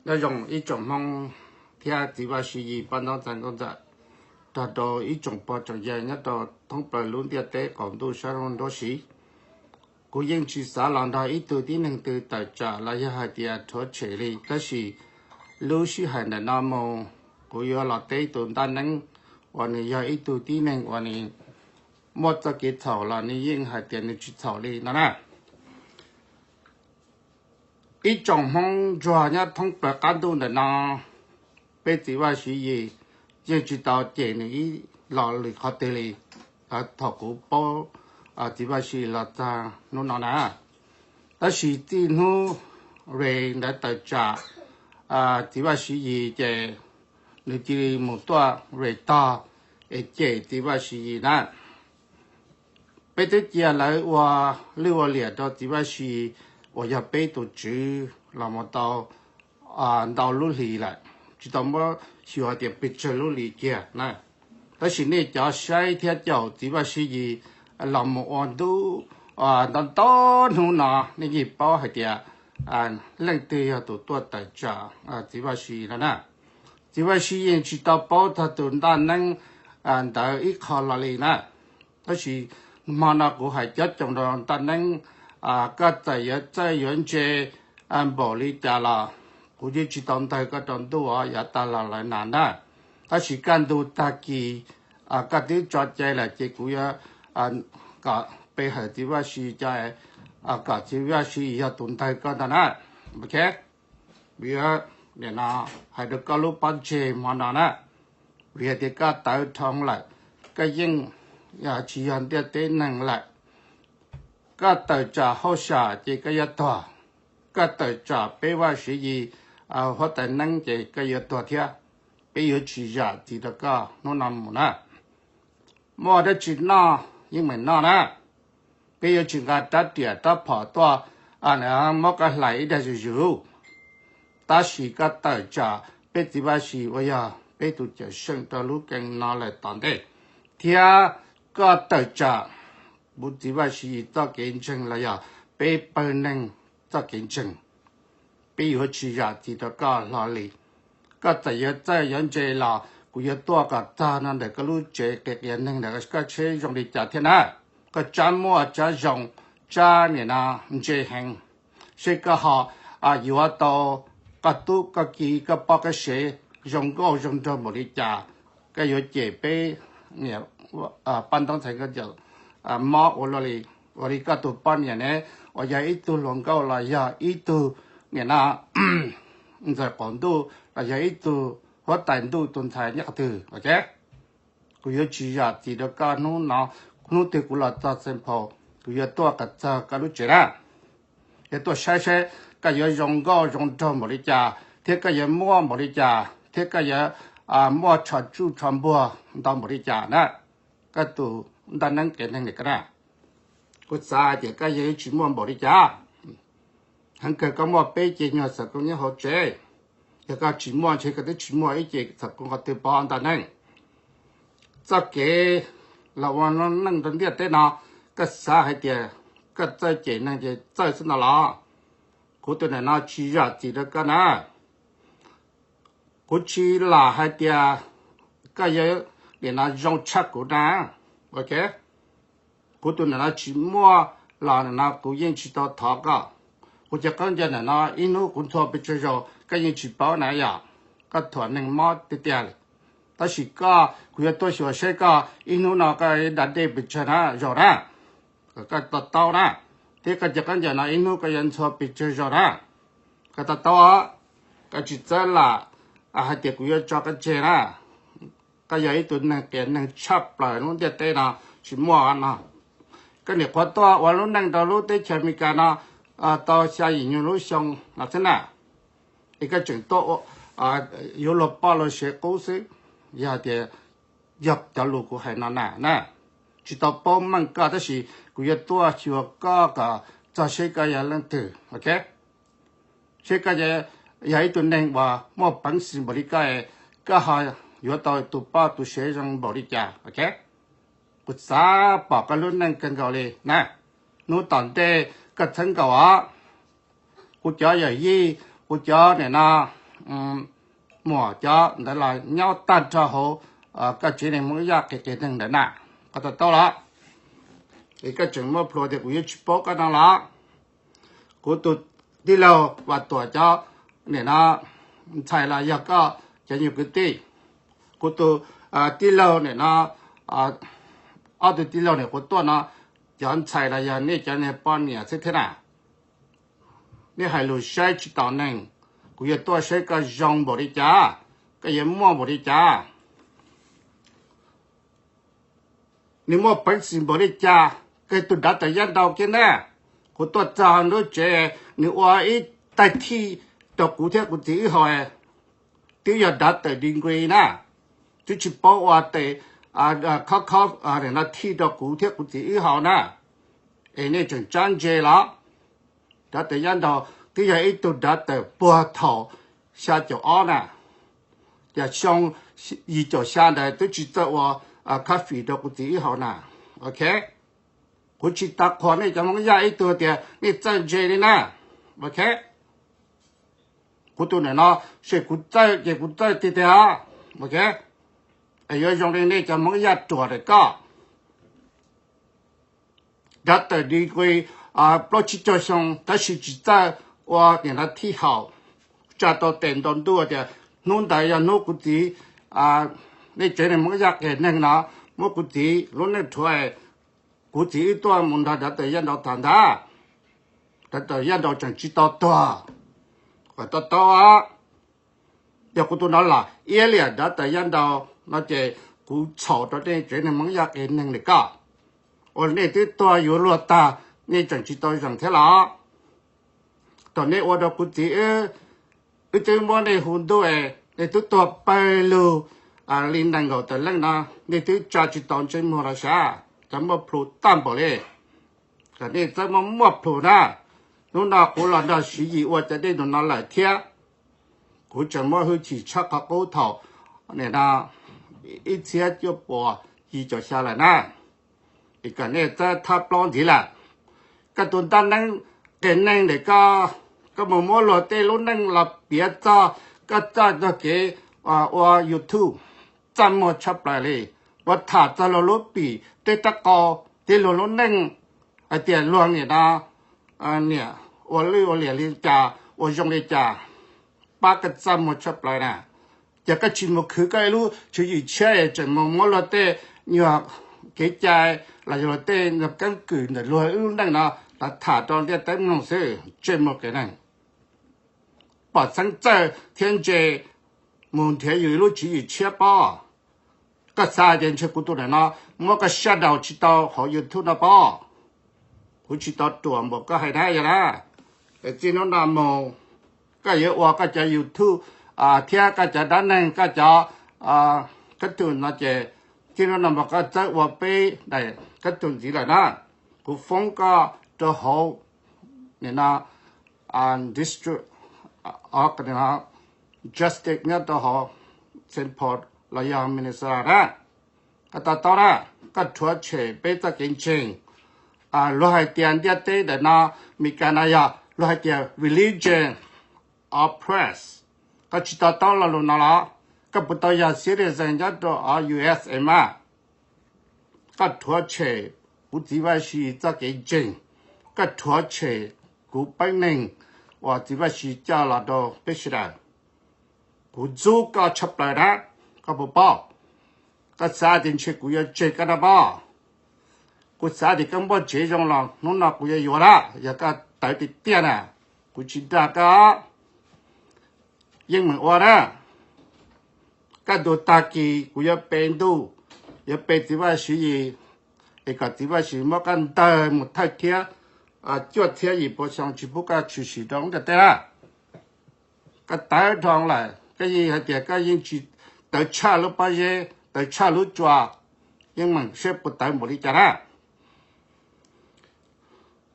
Nyob zoo ib tsoom Hmoob thiab txiv Vaj Siv Yis, pab ntoob ntxhais nkauj ntxawm, nrog rau ib tsoom pog tsoom yawg nyob rau thoob plaws lub ntiaj teb qaum ntuj sab nruab siv. Kuv yeej tsis xav los nrog ib tug tib neeg twg tawm tsam los yog hais tias rhuav tshem li, tab sis lub sij hawm ntawm no mus kuv yuav los teb tus ntaj neeb uas nws yog ib tug tib neeg uas nws muaj txoj kev txhaum los nws yeej hais tias nws tsis txhaum li no na. Ib tsoom Hmoob ntsuag nyob thoob plaws qab ntuj ntawm no, peb txiv Vaj Siv Yis yeej tsis tau cem nws ib los lwm qhov twg li. Thaum kuv paub txiv Vaj Siv Yis los txog hnub no na, tab sis txij hnub Ray ntawd tawm tsam txiv Vaj Siv Yis ces nws cia li mus tuaj Ray tog es cem txiv Vaj Siv Yis na. Peb twb cia lawv ua lwj ua liam rau txiv Vaj Siv Yis uas yog peb tus tswv los mus tau ntau lub hlis lawm, tsis tau muab xyuas tias pes tsawg lub hlis kiag na. Tab sis nej cov saib thiab caum txiv Vaj Siv Yis los mus ua ntu ntau ntau hnub no, nej yeej paub hais tias leej twg yog tus tuaj tawm tsam txiv Vaj Siv Yis no na. Txiv Vaj Siv Yis yeej tsis tau paub txog tus ntaj neeb ntawd ib qho los li na. Tab sis hmo no kuv hais cov coom rau ntaj neeb, koj txawm yuav txawj yuav ntse npaum li cas los kuv yeej tsis tau ntawg koj rau ntuj os, yav tag los lawm na na. Tab sis kaj ntug tag kis koj twb tso cai lawm ces kuv yuav kom pe hawm txiv Vaj Siv Yis, kom txiv Vaj Siv Yis yog tus ntawg koj ntag na. Vim no hais rau koj lub pob ntseg hmo no na, vim hais tias koj tawv dhau lawm, koj yeej tsis yog ntiaj teb neeg lawm. Koj tawm tsam hauj sam ces koj yuav tuag, koj tawm tsam peb Vaj Siv Yis huab tais neeb ces koj yuav tuag thiab. Peb yuav tsis zam txim rau koj hnub no mus na. Muaj dab tsi noj yeej meem noj na. Peb yuav tsis nqa rab riam rab phom tuaj muab koj hlais ib daig zuj zus. Tab sis koj tawm tsam peb txiv Vaj Siv uas yog peb tus cawm seej rau lub kee no lawm tom ntej, thiab koj tawm tsam kuv txiv Vaj Siv Yis txoj kev ntseeg los yog peb pawg neeg txoj kev ntseeg, peb yuav tsis zam txim rau koj hlo li. Koj txawm yuav txawj yuav ntse los kuv yuav tuaj kom txog no ntawm koj lub tsev qias qias neeg ntawm koj tsheb zoo li cas thiab na. Koj tsab muaj tsab zoo, tsab nim no ntse heev, seb koj ho yuav tau koj tub koj ki koj poj koj sev zoo nkauj zoo nraug npaum li cas. Koj yuav cem peb niam pab ntoob ntxhais nkauj ntxawm mob ua luaj li, ua li koj tus poj niam ne uas yog ib tug hluas nkauj los yog ib tug nim no ntxawm qaum ntuj los yog ib tug huab tais ntuj tus ntxhais nyob qhov twg, ok. Kuv yuav tsis zam txim rau koj hnub no, hnub twg kuv los txog Xeev Phos kuv yuav tuaj kom txog koj lub tsev na. Yuav tuaj saib saib koj yuav zoo nkauj zoo nraug npaum li cas thiab koj yuav muaj npaum li cas thiab koj yuav muaj tsho tsuj tsho npuag ntau npaum li cas na. Koj tus ntaj neeb qias neeg li koj na, kuv xav hais tias koj yeej tsis muaj npaum li cas. Heev kawg koj muaj peb ce nyuag xov kooj nyob hauv tsev. Yog koj tsis muaj ntshe koj twb tsis muaj ib ce xov kooj qhov twg pov ntaj neeb. Txoj kev los ua neej rau ntiaj teb no, koj xav hais tias koj txawj cem neeg ces txawj xwb ntag los. Kuv tus ntawm no tsis zam txim rau koj na. Kuv tsis lam hais tias koj yuav nim no zoo tshaj kuv na, ok. Kuv tus ntawm no tsis muaj los nim no kuv yeej tsis tau thov koj. Kuv cov khaub ncaws ntawm no ib hnub kuv ntxhua pes tsawg zaus koj yeej tsis paub na yom. Koj thuam neeg mob tiag tiag li. Tab sis koj, kuv yuav tuaj xyuas seb koj ib hnub no koj da dej pes tsawg na zaus na, kom koj to taub na, thiab koj cov khaub ncaws no ib hnub koj yuav ntxhua pes tsawg zaus na. Koj to taub, koj tsis txawj lam hais tias kuv yuav tso koj tseg na. Koj yog ib tug neeg qias neeg tshaj plaws lub ntiaj teb no, tsis muaj no. Koj niam qhuav tuaj ua lub neej rau lub teb chaws Amelikas no tau xya yim nyuag lub xyoo no xwb na, es koj tseem tuaj yuav luag poj luag sev qub xwb. Yog tias yog cov lus kuv hais no na na, tsis tau paub meej koj tab sis kuv yuav tuaj xyuas koj kom txog seb koj yog leej twg, ok. Seb koj yog ib tug neeg uas muaj peev xwm npaum li koj, koj ho yuav tau tus poj tus sev zoo npaum li cas, ok. Kuv xav pom koj lub neej kawg nkaus li na. Hnub tom ntej koj txheeb nkaus os, kuv cov yawm yij, kuv cov nim no muam cov ntawd los nyob tag nrho hauv koj tsev neeg Hmoob Yaj qias qias neeg ntawd na. Koj to taub los, es koj tseem muab plhuav tias kuv yuav tsis paub koj no los. Kuv tus tij laug Vam Tuam cov nim no ntxhais los yog koj cov nyuag kwv tij. Kuv tus tij laug nim no, ob tug tij laug nim kuv tuaj no, cov ntxhais los yog nej cov niag poj niam xwb thiab na. Nej hais lus saib tsis taus neeg, kuv yuav tuaj saib koj zoo npaum li cas, koj yuav muaj npaum li cas, nws muaj peev xwm npaum li cas, koj tus dav tawm yaj nraus kiag na. Kuv tuaj txog lub tsev, nws ua ib tag thij rau kuv thiab kuv txiv wb haus, twb yog dav tawm degree na, twb tsis paub ua tes khob khob no thij rau kuv thiab kuv txiv wb haus na. Es nej tseem tsab ntse los? Dav tawm yaj nraus twb yog ib tug dav tawm puag thaum xya caum ob na, yog xyoo yim caum xya ntawd twb tsis txawj ua coffee rau kuv txiv wb haus na. Ok, kuv tsis tas qhuas nej cov Hmoob Yaj ib tug tias nej txawj ntse li na. Ok, kuv tus nim no, ces kuv txawj ces kuv txawj tiag tiag. Ok, es yuav zoo li nej cov Hmoob Yaj ruam ntawm koj, dav tawm degree plaub tsib caug xyoo tab sis tsis txawj ua nim no thij haus, tsa tau tes ntaus ntuj tias hnub ntawd yog hnub kuv txiv, nej tsev neeg Hmoob Yaj qias neeg no muab kuv txiv lub neej rhuav, kuv txiv wb tuaj mus nrog dav tawm yaj nraus tham ntag, dav tawm yaj nraus tseem tsis tau tuag. Kom to taub, yog kuv tus no los iab liam dav tawm yaj nraus no ces kuv txhaum rau nej tsev neeg Hmoob Yaj qias neeg li koj, uas nej twb tuag yuav luag tag, nej tseem tsis tau zeem thiab los? Thaum nej ua rau kuv txiv wb, wb twb muab nej hu ntuj es nej twb tuag pawg lug li nees nkaum tawm leej no, nej twb tsa tsis tau ntsej muag los sav, cov muaj plhus tag npaum li. Kom nej txawj muaj muaj plhus na. Hnub no kuv los nrog Siv Yis ua cov dej num no lawm thiab, kuv tseem muaj hwj chim tshaj qhov qub thaum nim no ib txhiab cuaj puas yim caum xya lawm na. Es kom nej txawj thab plaub ntxiv lawm. Koj tus ntaj neeb qias neeg ntawm koj, koj mus muab luag tej lub neej los piav txog, koj txoj txog kev ua YouTube txaj muag tshaj plaws li, ua tham txog luag lub pim tej rab qau, tej luag lub neej, hais tias luag nim no niam ua lwj ua liam li cas, ua zoo li cas, pab koj txaj muag tshaj plaws na. Ces koj tsis mus khwv koj ib lub tswv yim tshiab es tseem mus muab luag tej nyuag kev cai los yog luag tej nyuag keeb kwm ntawm luag ib lub neej no los tham rau ntiaj teb mloog xwb, ntsej muag qias neeg. Pom txheeb txawj thiab ntse mus nrhiav yus ib lub tswv yim tshiab pob. Koj xav tias ntshe kuv tus ntawm no muab koj shut down tsis tau hauv YouTube no pob? Kuv tsis tau ruam npaum koj hais na yog na. Txij hnub no mus, koj yuav ua koj cov YouTube thiab koj cov dab neeg, koj cov kab tug no ces txij hnub no mas koj txawj ua peb daim kab tug ntxiv lawm na. Kuv foob koj rau hauv nim no district justice nyob rau hauv Saint Paul los yog Minnesota na. Koj to taub na, koj rhuav tshem peb txoj kev ntseeg. Luag hais tias ntiaj teb ntawm no, Meskas no yog luag hais tias religion oppress. Koj tsis to taub lo lus no los? Koj puas tau yog citizen nyob rau U S A mas? Koj rhuav tshem kuv txiv Vaj Siv txoj kev ntseeg, koj rhuav tshem kuv peeb neeg uas txiv Vaj Siv coj los rau peb sawv daws. Kuv ntxub koj tshaj plaws na, koj puas paub? Koj xav tias ntshe kuv yuav tseg koj na pob? Kuv xav tias koj npoj tsev zoo los hnub no kuv yuav yuav na, yog koj tawv tiag tiag na, kuv tsis dag koj. Yeej meem ua na, kaj ntug tag kis kuv yuav pe ntuj, yuav pe txiv Vaj Siv Yis, es kom txiv Vaj Siv muab koj ntawg mus thawj thiab cuaj txhiab yim pua xyoo tsis pub koj tshwm sim rau lub ntiaj teb na. Koj tawv dhau lawm, koj yeej hais tias koj yeej tsis tawv tshaj lub pob zeb, tawv tshaj lub tsua, yeej meem seb puas tawv npaum li cas na.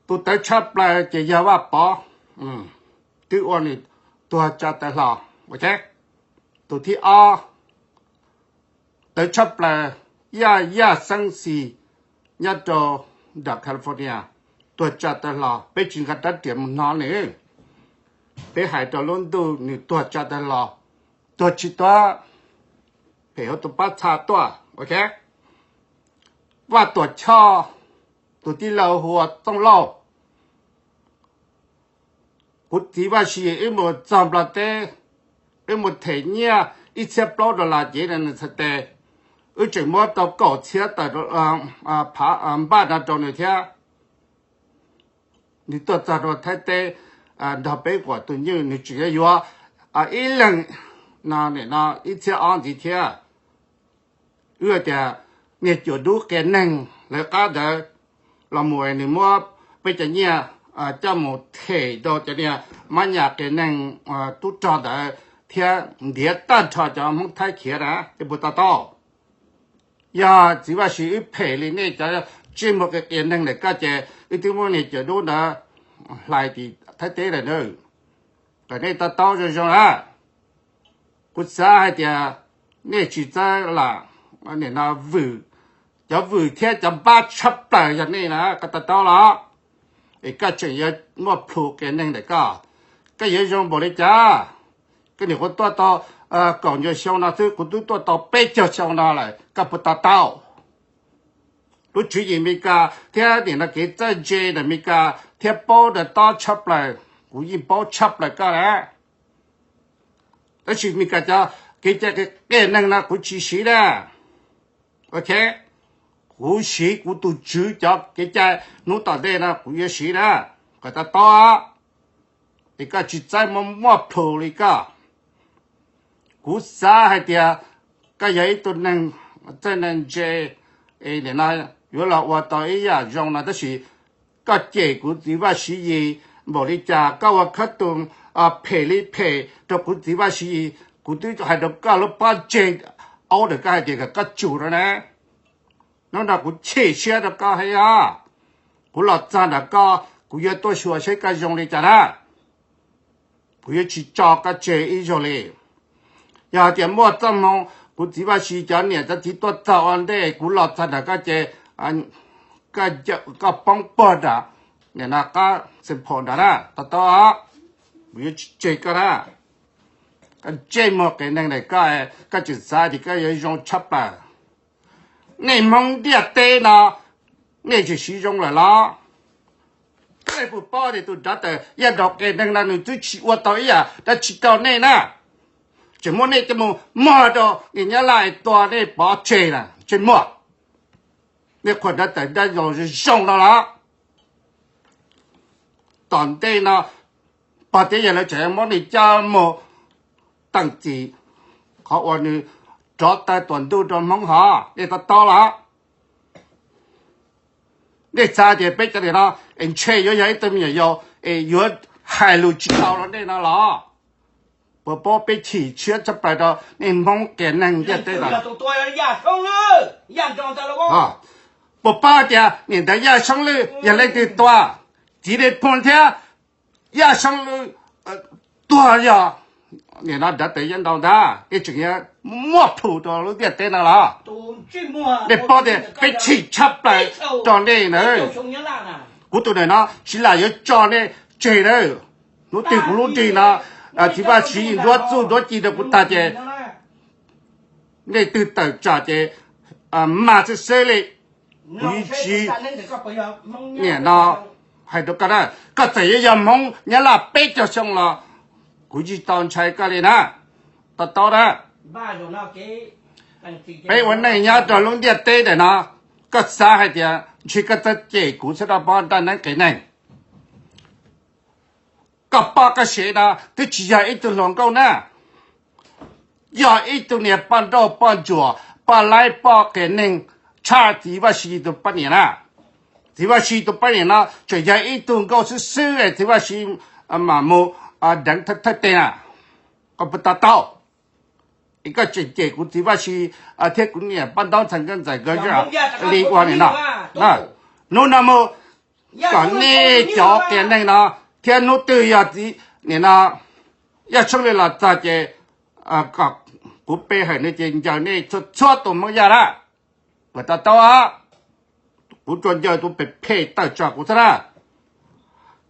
Tus tawv tshaj plaws ces yog Vaj Pov, twb ua nws tuag tsa tawv hlo. Tus thib ob tawv tshaj plaws, Yaj Yaj Xeeb Xis nyob rau nram California, tuag tsa tawv hlo, peb tsis nqa rab riam mus hno nws. Peb hais rau lub ntuj nws tuag tsa tag los, tuag tsis tuag, phem hauv tus pab txha tuaj, ok. Vaj Tuam Choj, tus tij laug hu ua Tooj Lauj, kuv txiv Vaj Siv wb mus txog Nplog teb, wb mus them nyiaj ib txhiab plaub dollar ces nws txhais tes, wb tseem muab tau kaum txhiab tawm npaj no rau nws thiab. Nws tuaj txog rau Thaib teb nrog peb quam tus nyuj, nws tseem yuav ib leeg no nim no ib txhiab ob ntxiv thiab. Wb tias niag cuam dub qias neeg lawv qab ntawd los mus, nws muab peb cov nyiaj coj mus them rau cov niag mab nyas qias neeg tub rog ntawd thiab ntiav tag nrho cov Hmoob Thaib khiav na, nej puas to taub? Yog txiv Vaj Siv wb phem li nej cov ntsej muag qias qias neeg ntawm koj ces wb twb muab niag cuam dub ntawd hlais tim Thaib teb lawm na, kom nej to taub zoo zoo na. Kuv xav hais tias nej tsis txawj lam nim no vwm, cov vwm thiab cov npab tshaj plaws yog nej na, koj to taub los? Es koj tseem yuav muaj plhus qias neeg ntawm koj, koj yuav zoo npaum li cas? Koj nim qhuav tuaj tau kaum ncua xyoo no xwb, kuv twb tuaj tau peb caug xyoo no lawm, koj puas to taub? Lub tswv yim Meskas thiab nim no kev txawj ntse ntawm Meskas thiab paub ntawm tob tshaj plaws, kuv yeej paub tshaj plaws koj na. Tab sis Meskas cov kev cai qias neeg no kuv tsis siv na. Ok, kuv siv kuv tus tswv cov kev cai hnub tom ntej no kuv yuav siv na, kom to taub. Es koj tsis txawj muaj muaj plhus li koj. Kuv xav hais tias koj yog ib tug neeg txawj neeg ntse, es nim no yuav los ua tau ib yam zoo no, tab sis koj cem kuv txiv Vaj Siv Yis npaum li cas, koj ua khab tus phem li phem rau kuv txiv Vaj Siv Yis, kuv twb hais rau koj lub pob ntseg aub ntawm koj hais tias kom koj tsum rau na. Hnub no kuv chim siab rau koj heev os. Kuv los txog ntawm koj, kuv yuav tuaj xyuas seb koj zoo li cas na. Kuv yuav tsis tso koj tseg ib zaug li. Yog hais tias muaj txoj hmoo kuv txiv Vaj Siv cov niam cov txiv tuaj txog ua ntej kuv los txog ntawm koj ces koj poob puag nram nim no qab xeem phaum nrad na, to taub. Kuv yuav tsis tseg koj na. Koj ntsej muag qias neeg ntawm koj, koj tseem xav tias koj yuav zoo tshaj plaws. Nej Hmoob ntiaj teb no, nej tseem siv zoo lawm los? Nej puas paub tias tus nrad tawm yaj nraug qias neeg no nws twb tsis ua tau ib yam dab tsi rau nej na, tseem muab nej coj mus muag rau niam nyab laj tua nej pov tseg na, ntsej muag. Nej qhuas nrad tawm dab zoo zoo no los? Tom ntej no pog thiab yawg lawv tseem muab nej coj mus teem txim qhov uas nws rov taw tuam ntuj rau Hmoob hov, nej to taub los? Nej xav tias peb cov niam no es ntshe yuav yog ib tug me nyuam yaus es yuav hais lus tsis tau rau nej no los? Puas paub peb chim siab tshaj plaws rau nej Hmoob qias neeg ntiaj teb no? Puas paub tias niam ntawd Yaj Soob Lwj yog leej twg tua? Txiv Nais Phoo thiab Yaj Soob Lwj tuag yog nim no nrad tawm yaj nraug ntag, nej tseem yuav muaj plhus rau lub ntiaj teb no los? Nej paub tias peb chim tshaj plaws rau nej na. Kuv tus ntawm no tsis lam yuav tso nej tseg na. Hnub twg kuv lub nrig no txiv Vaj Siv nruab txuj nruab ci rau kuv tag ces nej twg tawm tsam ces mag xwb xwb li. Kuv yeej tsis, nim no hais rau koj na, koj txawm yuav yog Hmoob Nyab Laj peb caug xyoo los kuv tsis tau ntshai koj li na. To taub na. Peb ua neej nyob rau lub ntiaj teb ntawm no, koj xav hais tias ntshe koj txawj cem kuv xwb rau poj nraj neeb qias neeg. Koj poj koj sev no twb tsis yog ib tug hluas nkauj na, yog ib tug niag poj nrauj poj ntsuam poj laib poj qias neeg tshaj txiv Vaj Siv tus poj niam na. Txiv Vaj Siv tus poj niam no tseem yog ib tug nkauj xwb xwb es txiv Vaj Siv mam mus deev thawj teg na. Koj puas to taub? Es koj tseem cem kuv txiv Vaj Siv thiab kuv niam poj ntaub ntxhais nkauj ntxawm nkawd li ua nim no. Hnub no mus kom nej cov qias neeg no thiab hnub twg yog txiv nim no Yaj Soob Lwj los txog ces kom kuv pe hawm nws ces ncaws nej txhua txhua tus Hmoob Yaj na. Kom to taub, kuv tsuas ncaws tus phem phem tawm tsam kuv xwb na.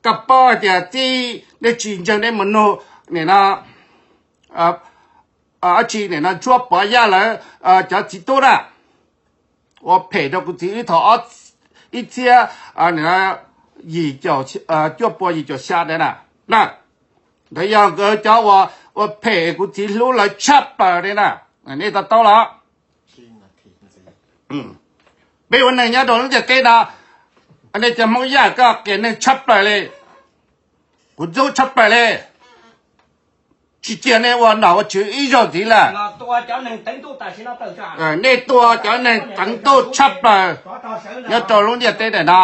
Koj paub hais tias txij nej tsis ntseeg nej mus nug nim no, ab tsi nim no Ntsuab Pov Yaj lawv cov txiv tub na, ua phem rau kuv txiv wb thaum ib txhiab yim, cuaj pua yim caum xya ntawd na. Ntawd yog nkawd cov uas ua phem kuv txiv hlub lawv tshaj plaws li na. Nej to taub los? Peb ua neeg nyob rau lub ntiaj teb no, nej cov Hmoob Yaj koj qias neeg tshaj plaws li, kuv ntxub tshaj plaws li. Tsis cia nej ua nom ua tswv ib zaug ntxiv lawm. Nej tua cov neeg teev ntuj tshaj plaws nyob rau lub ntiaj teb ntawm no,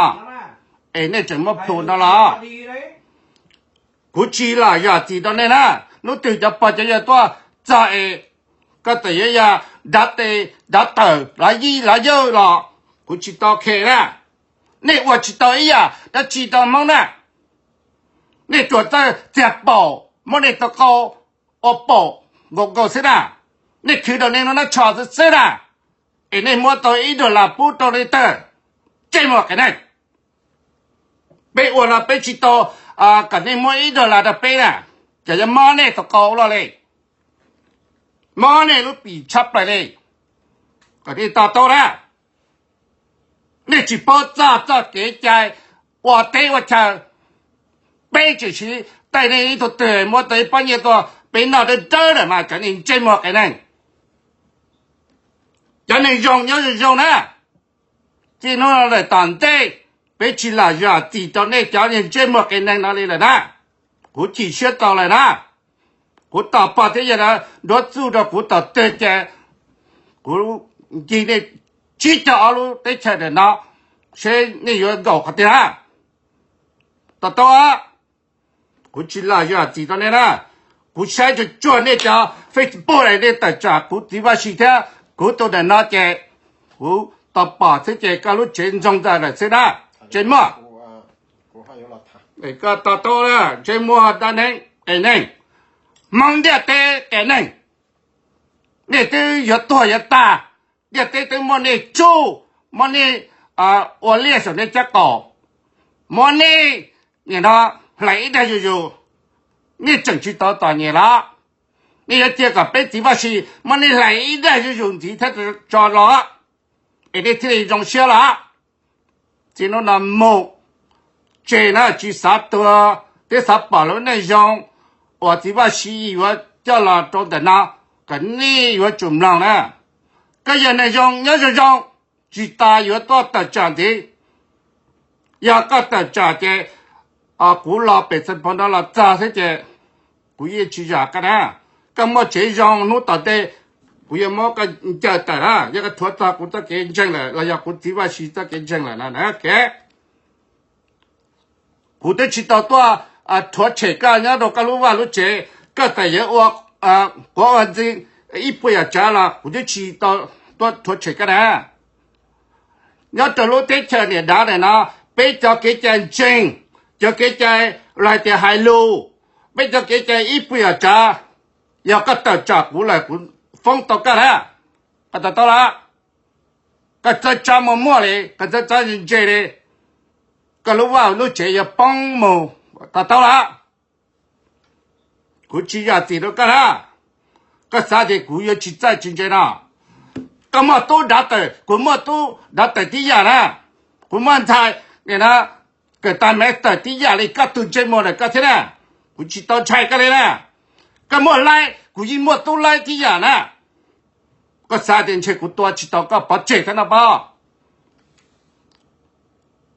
es nej tseem muab plhus no los? Kuv tsis lam zam txim rau nej na. Hnub twg cov pog cov yawg tuaj txog es koj txawm yuav yog dav tes dav tawm lav yij lav yawj los kuv tsis tau khe na. Nej ua tsis tau ib yam dab tsi rau Hmoob na. Nej tsuas txawj txiag paum, muab nej tau qau ua paum nkaus nkaus xwb na. Nej khwv rau nej lub nab tsho xwb xwb na, es nej muab tau ib dollar pub rau nej tag, ntsej muag qias neeg. Peb ua no peb tsis tau kom nej muab ib dollar rau peb na, ces yuav mob nej tau qau loj li, mob nej lub pim tshaj plaws li. Kom nej to taub na, nej tsis paub txog txoj kev cai ua teb ua chaw. Peb tseem siv tej nej ib tug twg muab tau ib pob nyiaj tuaj peb noj dawb dawb lawm mas cov neeg ntsej muag qias neeg. Cov neeg zoo nyob zoo zoo na. Txij hnub no lawm tom ntej, peb tsis lam zam txim rau nej cov neeg ntsej muag qias neeg no li lawm na. Kuv chim siab tau lawm na. Kuv tos pog thiab yawg na nruab txuj rau kuv tom twg ces kuv ncig nej tsib caug ob lub teb chaws ntawm no seb nej yuav nkaum qhov twg na. To taub, kuv tsis lam zam txim rau nej na. Kuv saib tsuag tsuag nej cov Facebook es nej tawm tsam kuv txiv Vaj Sis thiab kuv tus ntawm no ces kuv tos pom xwb ces koj lub tsev ntsoog ntawm lawm xwb na. Ntsej muag, koj to taub, ntsej muag dab neeg qias neeg, Hmoob ntiaj teb qias neeg. Nej twb yuav tuag yuav tag, ntiaj teb twb muab nej tsuj, muab nej ua liaj saum nej caj qaum, muab nej nim no hlais ib daig zuj zus, nej tseem tsis tau txom nyem los? Nej yuav cia kom peb txiv Vaj Sis muab nej hlais ib daig zuj zus ntxiv thiab tso los, es nej thiaj li zoo siab los? Txij hnub no mus tseg na, tsis xav tuag thiab xav pom lub neej zoo uas txiv Vaj Sis yuav coj los rau ntawm no, kom nej yuav tsum mloog na. Koj yog neeg zoo nyob zoo zoo, tsis tas yuav tuaj tawm tsam ntxiv. Yog koj tawm tsam ces kuv los pem Xeev Phoos no los txog xwb ces kuv yeej tsis zam koj na. Koj muaj tsev zoo hnub tom ntej, kuv yuav muab koj ncaws tawm na. Yog koj rhuav txog kuv txoj kev ntseeg lawm los yog kuv txiv Vaj Sis txoj kev ntseeg lawm no na, kuv twb tsis tau tuaj rhuav tshem koj nyob rau koj lub vaj lub tsev. Koj txawm yuav ua quav ua ntxi ib puas yam tsav los kuv twb tsis tau tuaj rhuav tshem koj na. Nyob rau lub teb chaws niam dav ntawm no, peb cov kev cai ntseeg, cov kev cai los hais tias hais lus, peb cov kev cai ib puas yam tsav, yog koj tawm tsam kuv lawm kuv foob tau koj na. Koj to taub los? Koj txawj txawj muaj muaj li, koj txawj txawj ntse li, koj lub vaj lub tsev yuav poob mus. To taub los? Kuv tsis zam txim rau koj na. Koj xav tias kuv yuav tsis txawj tsis ntse no? Koj muaj tub dav tawm, kuv muaj tub dav tawm tib yam na. Kuv muaj ntxhais nim no kawm tag mev tawm tib yam li koj tus ntsej muag ntawm koj thiab na. Kuv tsis tau ntshai koj li na. Koj muaj laib, kuv yeej muaj tub laib tib yam na. Koj xav tias ntshe kuv tua tsis tau koj pov tseg thiab no pob?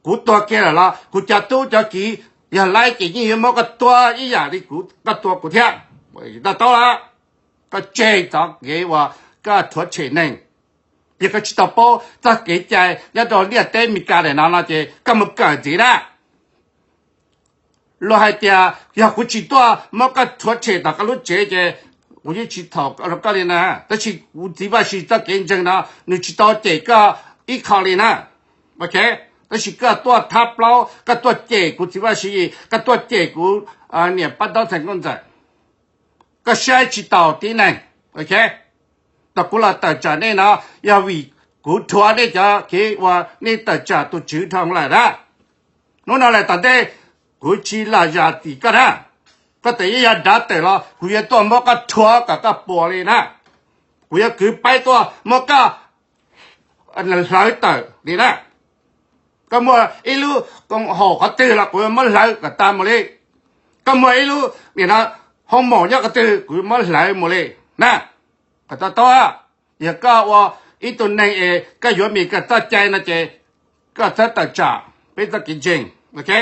Kuv tua kiag lawm los kuv cov tub cov kiv yog laib ces yeej yuav muab koj tua ib yam li kuv, koj tua kuv thiab. To taub los? Koj tseg txoj kev uas koj rhuav tshem neeg. Yog koj tsis tau paub txoj kev cai nyob rau ntiaj teb Meskas ntawm no no ces koj mus kawm ntxiv na. Luag hais tias yog kuv tsis tuaj muab koj rhuav tshem tom koj lub tsev ces kuv yeej tsis thaum rau koj li na. Tab sis kuv txiv Vaj Sis txoj kev ntseeg no nws tsis tau cem koj ib qho li na. Tab sis koj tuaj thab plaub, koj tuaj cem kuv txiv Vaj Sis, koj tuaj cem kuv niam pab dob ntxhais nkauj ntxawm, koj saib tsis taus tib neeg. Thaum kuv los tawm tsam nej no yog vim kuv rhuav nej cov kev uas nej tawm tsam tus Tswv Dhoo lawm na. Hnub no lawm tom ntej Kuv tsis lam zam txim koj na. Koj tseem yog dav tawm los kuv yuav tuaj muab koj rhuav kom koj puas li na. Kuv yuav kwv paib tuaj muab koj hlawv tawm li na. Koj muaj ib lub koom haum qhov twg los kuv muab hlawv kom tag mus li. Koj muaj ib lub hoo maum nyob qhov twg kuv muab hlawv mus li na. Kom to taub, yog koj ua ib tug neeg es koj yuav Meskas txoj cai no ces koj txhob tawm tsam peb txoj kev ntseeg, ok?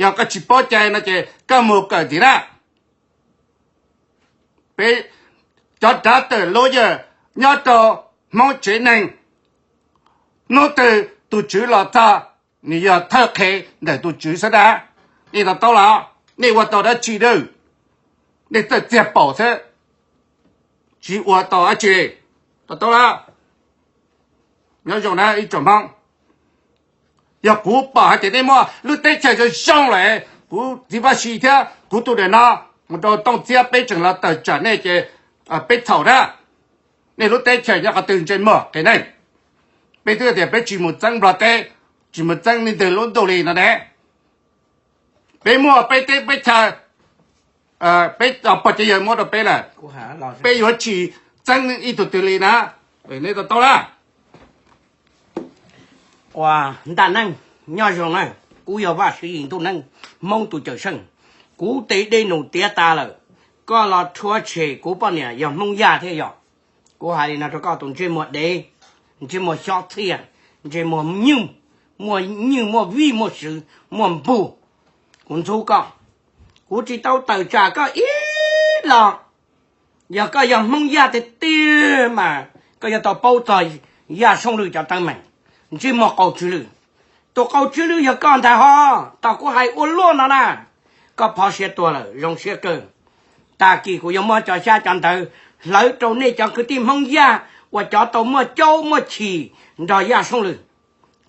Yog koj tsis paub cai no ces koj mus kawm ntxiv na. Peb cov dav tawm lawyer nyob rau Hmoob tsev neeg, hnub twg tus tswv los txog, nws yog thawj qhev ntawm tus tswv xwb dab. Nej to taub los? Nej ua tau dab tsi dab? Nej txawj txiag paum xwb, tsis ua tau dab tsi. To taub los? Nyob zoo na ib tsoom Hmoob. Yog kuv pom hais tias nej muaj lub teb chaws zoo zoo lawm, kuv txiv Vaj Si thiab kuv tus daim no mus rau Tooj Txiab peb tseem los tawm tsam nej ces peb txhaum na. Nej lub teb chaws nyob qhov twg ntsej muag qhia nej. Peb twb tias peb tsis mus txeeb Nplog teb, tsis mus txeeb leej twg lub ntuj li no ne. Peb muaj peb teb peb chaw, peb pog txiv yawg muab rau peb lawm, peb yuav tsis txeeb ib tug twg li na. Nej to taub na. Ua ntaj neeb, nyob zoo na, kuv yog Vaj Siv Yis Ntuj Neeb, Hmoob tus Cawm Seej. Kuv tes dej num tiav tas lawm, koj los rhuav tshem kuv poj niam yog Hmoob Yaj thiab yog. Kuv hais li no rau koj tus ntsej muag dev, ntsej muag xyob txhiaj, ntsej muag nywj, muaj nywj muaj vij muaj sw muaj npug. Kuv ntxub koj, kuv tsis tau tawm tsam koj ib los. Yog koj yog Hmoob Yaj tiag tiag mas koj yuav tau paub txog Yaj Soob Lwj cov teeb meem. Ntsej muag qaug tswv lwj, tus qaug tswv lwj yog koj ntag ho. Thaum kuv hais ua luaj no na, koj phov siab tuag lawm, zoo siab kawg. Tag kis kuv yuav muab cov xyab cov ntawv hlawv rau nej cov kwv tij Hmoob Yaj uas cov tau muaj caub muaj chim nrog Yaj Soob Lwj.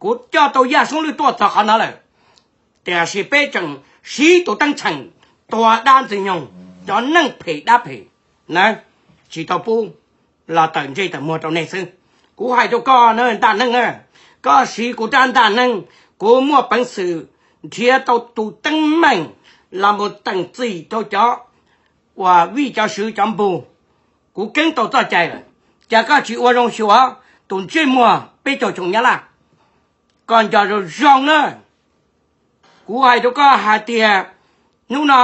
Kuv coj tau Yaj Soob Lwj tuaj txog qhov no lawm, tiam sis peb tseem siv tus teeb txheem tua dab ntxwg nyoog, cov neeg phem dab phem na, tsis tau pub los tawm ntsej tawm muag rau nej xwb. Kuv hais rau koj na ntaj neeb, koj siv kuv rab ntaj neeb, kuv muaj peev xwm nrhiav tau tus teeb meem los mus teem txim rau cov uas vij cov sw cov npug. Kuv keeb tau txoj cai lawm, cas koj tsis ua zoo xyuas tus ntsej muag peb caug xyoo Nyab Laj, koj nco zoo zoo na. Kuv hais rau koj hais tias hnub no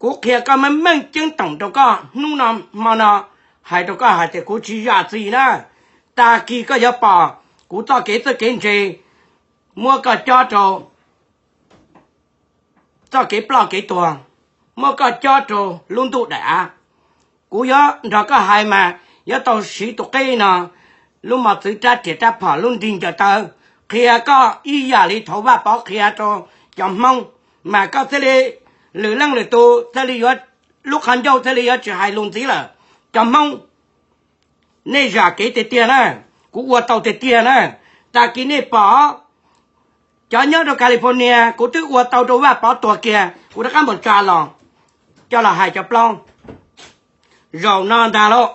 kuv qhia koj meej meej ceeb toom rau koj hnub no hmo no, hais rau koj hais tias kuv tsis zam txim na. Tag kis koj yuav pom kuv txoj kev txawj kev ntse muab koj cob rau txoj kev ploj kev tuag, muab koj cob rau lub ntuj daim av. Kuv yuav nrog koj hais mas yuav tau siv tus qeb no, lub mos txwv rab riam rab phom lub nrig ncaws taw, qhia koj ib yam li thaum Vaj Pov qhia rau cov Hmoob, mas koj thiaj li lwm leej lwm tus thiaj li yuav, lub qhov ncauj thiaj li yuav tsis hais lus ntxiv lawm. Cov Hmoob, nej zam kev tiag tiag na, kuv ua tau tiag tiag na. Tag kis nej pom cov nyob rau California, kuv twb ua tau rau Vaj Pov tuag kiag, kuv rov qab mus tsa los coj los hais cov plaub. Zaum no ntag lauj,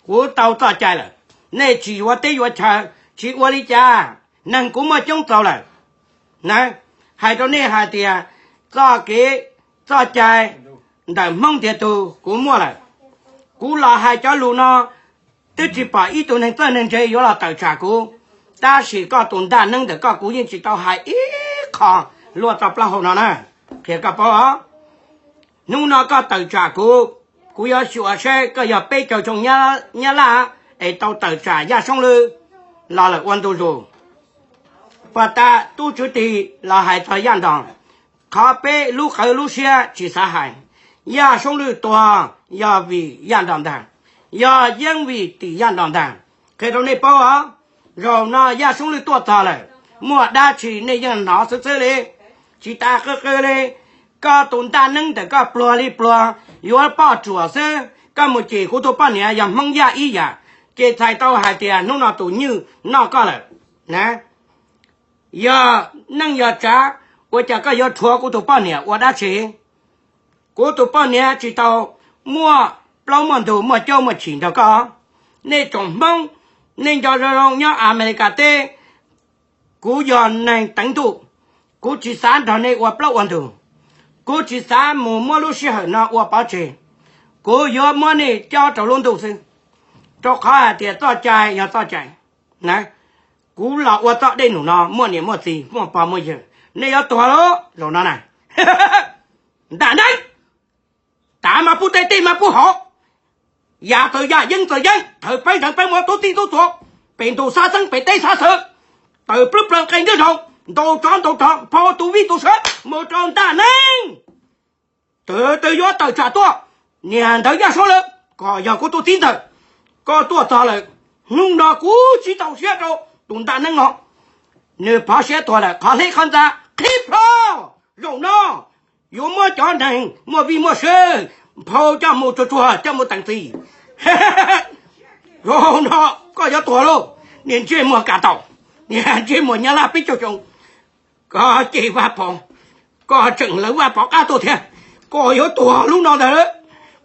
kuv tau txoj cai lawm, nej tsis yuav teb yuav chaw, tsis ua li cas, neeg kuv muaj coob txaus lawm. Na, hais rau nej hais tias txoj kev txoj cai ntawm Hmoob ntiag tug kuv muaj lawm. Kuv los hais cov lus no, twb tsis pom ib tug neeg txawj neeg ntse yuav los tawm tsam kuv, tab sis koj tus ntaj neeb ntawm koj kuv yeej tsis tau hais ib qho luaj txog plaub hau no na. Qhia koj paub os, hnub no koj tawm tsam kuv, kuv yuav xyuas saib koj yog peb caug xyoo Nyab Laj es tau tawm tsam Yaj Soob Lwj los lawm ua ntu zus. Puag ta tub Tswv Tis los hais txog Yaj Ntoos, qhov peb lub qawv lub siab tsis xav hais. Yaj Soob Lwj tuag yog vim Yaj Ntoos ntag, yog yeej vim tim Yaj Ntoos ntag. Qhia rau nej paub os, zaum no Yaj Soob Lwj tuaj txog lawm, muaj dab tsi nej yeej hnov xwb xwb li, tsis tas qw qw li. Koj tus ntaj neeb ntawm koj pluag li pluag, yuav poj ruam xwb. Koj mus cem kuv tus poj niam yog Hmoob Yaj ib yam, ces txhais tau hais tias hnub no tus nywj noj koj lawm na. Yog neej yog tsav, ua cas koj yuav rhuav kuv tus poj niam ua dab tsi? Kuv tus poj niam tsis tau muaj plaub muaj ntug muaj caub muaj chim nrog koj. Nej tsoom Hmoob, nej nco zoo zoo nyob Amelikas teb, kuv yog neeg teev ntuj, Kuv tsis xav nrog nej ua plaub ua ntug, kuv tsis xav mus muab lub sij hawm no ua pov tseg. Kuv yuav muab nej cob rau lub ntuj xwb, rau qhov hais tias txoj cai yog txoj cai na. Kuv los ua txoj dej num no muaj niam muaj txiv muaj pog muaj yawg, nej yuav tuag lauj zaum no na. Ntam neeb, tav mas pub tej, tej mas pub hauv, yam txawm yam yeeb txawm yeeb, thawv peeb zeev peeb muab tub txib tub txuas, pem ntuj xab xeeb pem teb xab xeeb, tawm plub plaws qe ntiab zoo, ntaus tsov ntaus rog, nphau tus vij tus sawv mus rau ntam neeb. Twg twg yuav tawm tsam tuaj, niag ntawd yaj suab lawm, kom yog kuv tus txiv ntxawm, koj tuaj txog lawm, hnub no kuv tsis txaus siab rau tus ntam neeb no. Nws phov siab tuag lawm, qhov hleb qhov ntxa qhib plho. Zaum no yuav muab cov neeg muaj vij muaj sub nphau coj mus tsuag tsuag coj mus teem txiv. Zaum no koj yuav tuag lauj, niag ntsej muag Kav Taus, niag ntsej muag Nyab Laj peb caug xyoo. Koj ces Vaj Pov, koj tseem lawv Vaj Pov qab tuaj thiab, koj yuav tuag lub no ntag,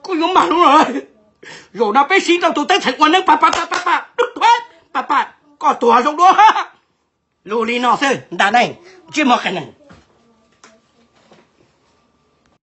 koj yuav mag lub no. Zaum no peb sib tau tus teeb txheem ua neeb pa pa pa pa pa, dub thuab pa pa, koj tuag zoo dua. Lus li no xwb ntam neeb, ntsej muag qe neeg.